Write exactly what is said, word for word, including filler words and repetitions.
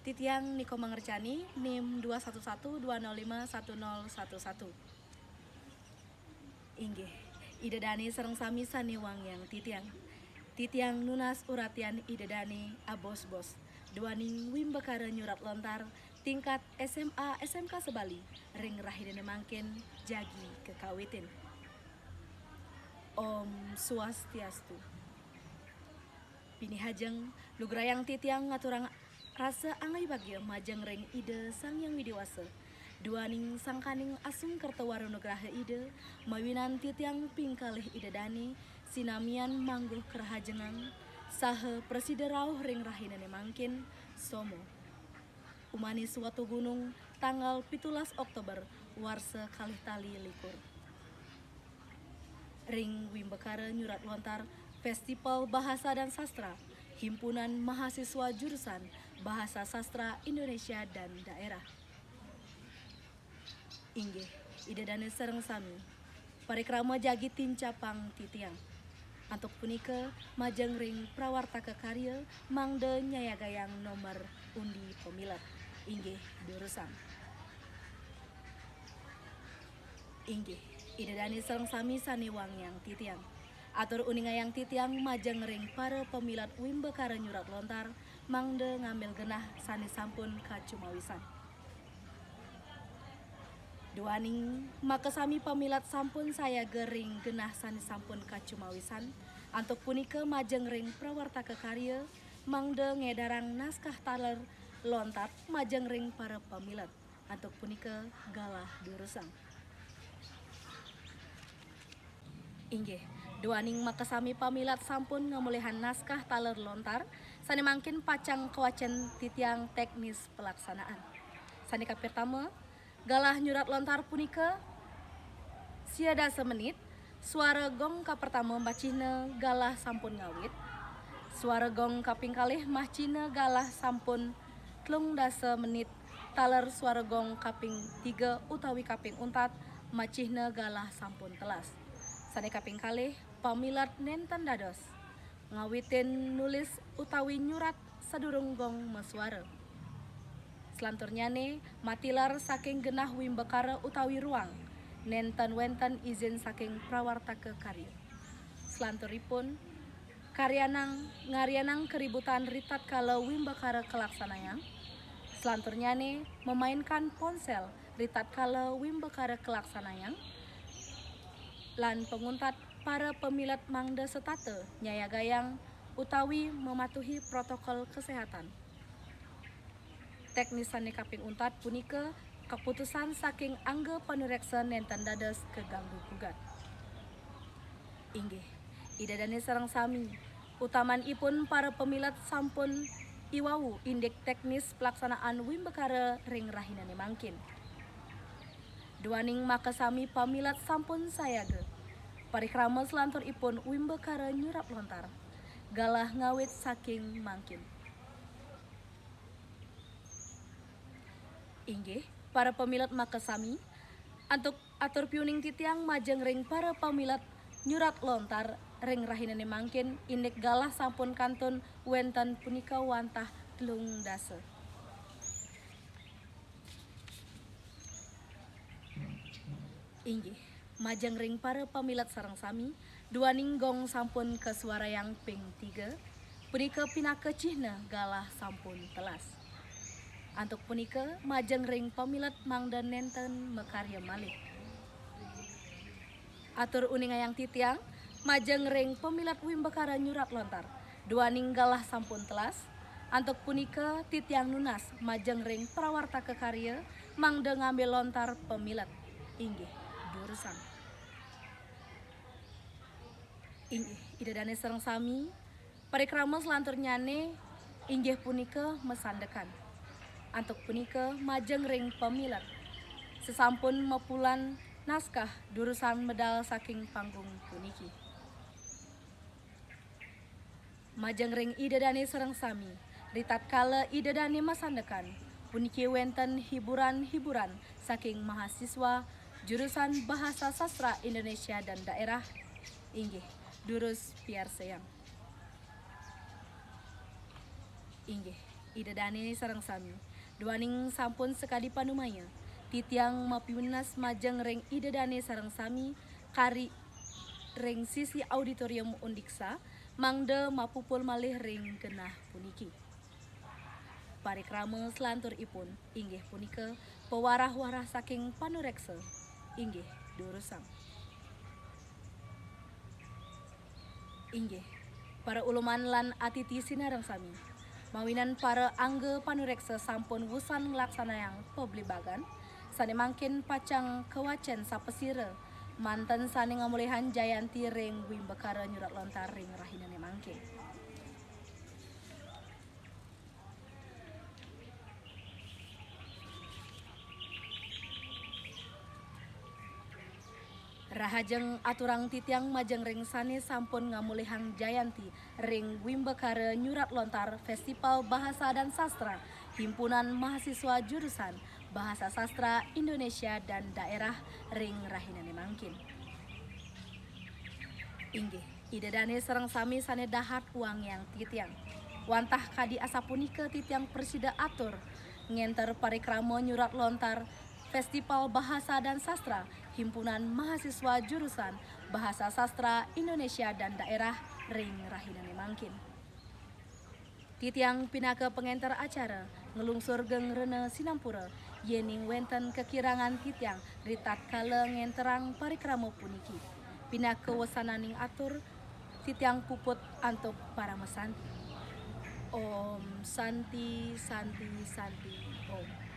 Titiang Niko Mangercani, nim dua satu satu dua nol lima satu nol satu satu. Inggih, Ida Dane sareng sami sane wangiang titiang. Titiang nunas uratian Ida Dane abos-bos duaning wimbakara nyurat lontar tingkat S M A S M K se-Bali ring rahinane mangkin jagi kakawitin. Om Swastiastu. Pinihajeng, lugrayang titiang ngaturang rasa angaybagia majeng ring Ida Sang Hyang Widi Wasa. Duaning sangkaning asung kerta wara nugraha Ida, mawinan titiang pingkalih Ida Dane, sinamian mangguh karahajengan, saha prasida rauh ring rahinane mangkin, somo. Umanis Watugunung, tanggal pitulas Oktober, warsa kalih tali likur. Ring wimbakara nyurat lontar Festival Bahasa dan Sastra, Himpunan Mahasiswa Jurusan Bahasa Sastra Indonesia dan Daerah. Inggih, Ida Dane sareng sami. Parikrama jagi tincapang titiang. Antuk punika majeng ring prawartaka karya mangda nyayagayang nomor undi pamilet. Inggih, durusang. Inggih, Ida Dane sareng sami sane wangiang titiang. Atur uningayang titiang majeng ring para pamilet wimbakara nyurat lontar mangda ngambil genah sane sampun kacumawisan. Duaning makasami pamilet sampun sayaga ring genah sane sampun kacumawisan, antuk punika majeng ring prawartaka karya mangda ngedarang naskah taler lontar majeng ring para pamilet. Antuk punika galah durusang. Inggih, duaning makasami pamilet sampun ngamolihang naskah taler lontar, sane mangkin pacang kawacen titiang teknis pelaksanaan. Sane kapertama, galah nyurat lontar punika sia dasa menit, suara gong kapertama macihna galah sampun ngawit, suara gong kaping kalih macihna galah sampun telung dasa menit, taler suara gong kaping tiga utawi kaping untat macihna galah sampun telas. Sane kaping kalih, pamilet nenten dados ngawitin nulis utawi nyurat sadurung gong masuara. Selanturnyane, matilar saking genah wimbakara utawi ruang, nenten wenten izin saking prawartaka karya. Selanturipun, karyanang, ngaryanang keributan ritatkala wimbakara kalaksanayang. Selanturnyane, memainkan ponsel ritatkala wimbakara kalaksanayang. Lan panguntat, para pamilet mangda setata nyayagayang utawi mematuhi protokol kesehatan. Teknis sane kaping untat punika kaputusan saking angga panureksa nenten dados kaganggu gugat. Inggih, Ida Dane sareng sami, utamanipun para pamilet sampun iwau indik teknis pelaksanaan wimbakara ring rahinane mangkin. Duaning makasami pamilet sampun sayaga. Parikrama selanturipun wimbakara nyurat lontar galah ngawit saking mangkin. Inggih, para pamilet makasami, antuk atur piuning titiang majeng ring para pamilet nyurat lontar ring rahinane mangkin indik galah sampun kantun wenten punika wantah telung dasa. Inggih, majeng ring para pamilet sareng sami, duaning gong sampun kasuarayang ping tiga, punika pinaka cihna galah sampun telas. Antuk punika, majeng ring pamilet mangda nenten makarya malih. Atur uningayang titiang, majeng ring pamilet wimbakara nyurat lontar. Duaning galah sampun telas, antuk punika titiang nunas majeng ring prawartaka karya mangda ngambil lontar pamilet. Inggih, durusang. Inggih, Ida Dane sareng sami, parikrama selanturnyane inggih punika masandekan. Antuk punika majeng ring pamilet. Sesampun mapulan naskah, durusang medal saking panggung puniki. Majeng ring Ida Dane sareng sami, ritatkala Ida Dane masandekan, puniki wenten hiburan-hiburan saking mahasiswa jurusan Bahasa Sastra Indonesia dan Daerah, inggih, durus piarsayang. Inggih, Ida dane sareng sami, duaning sampun sakadi panumaya, titiang mapinunas majeng ring Ida dane sareng sami kari ring sisi auditorium Undiksa, mangda mapupul malih ring genah puniki. Parikrama selanturipun inggih punika pawarah-warah saking panureksa, inggih durusang. Inggih, para uleman lan atiti sinareng sami, mawinan para angga panureksa sampun wusan nglaksanayang pablibagan, sane mangkin pacang kawacen sapasira manten sane ngamolihang jayanti ring wimbakara nyurat lontar ring rahinane mangkin. Rahajeng aturang titiang majeng ring sane sampun ngamolihang jayanti ring wimbakara nyurat lontar Festival Bahasa dan Sastra Himpunan Mahasiswa Jurusan Bahasa Sastra Indonesia dan Daerah ring rahinane mangkin. Inggih, Ida dane sareng sami sane dahat wangiang titiang. Wantah kadi asapunika titiang prasida atur ngenter parikrama nyurat lontar Festival Bahasa dan Sastra Himpunan Mahasiswa Jurusan Bahasa Sastra Indonesia dan Daerah ring rahinane mangkin. Titiang pinaka pangenter acara nglungsur geng rena sinampura yening wenten kakirangan titiang ritatkala ngenterang parikrama puniki. Pinaka wesananing atur, titiang puput antuk paramasanti. Om Santi, Santi, Santi, Om.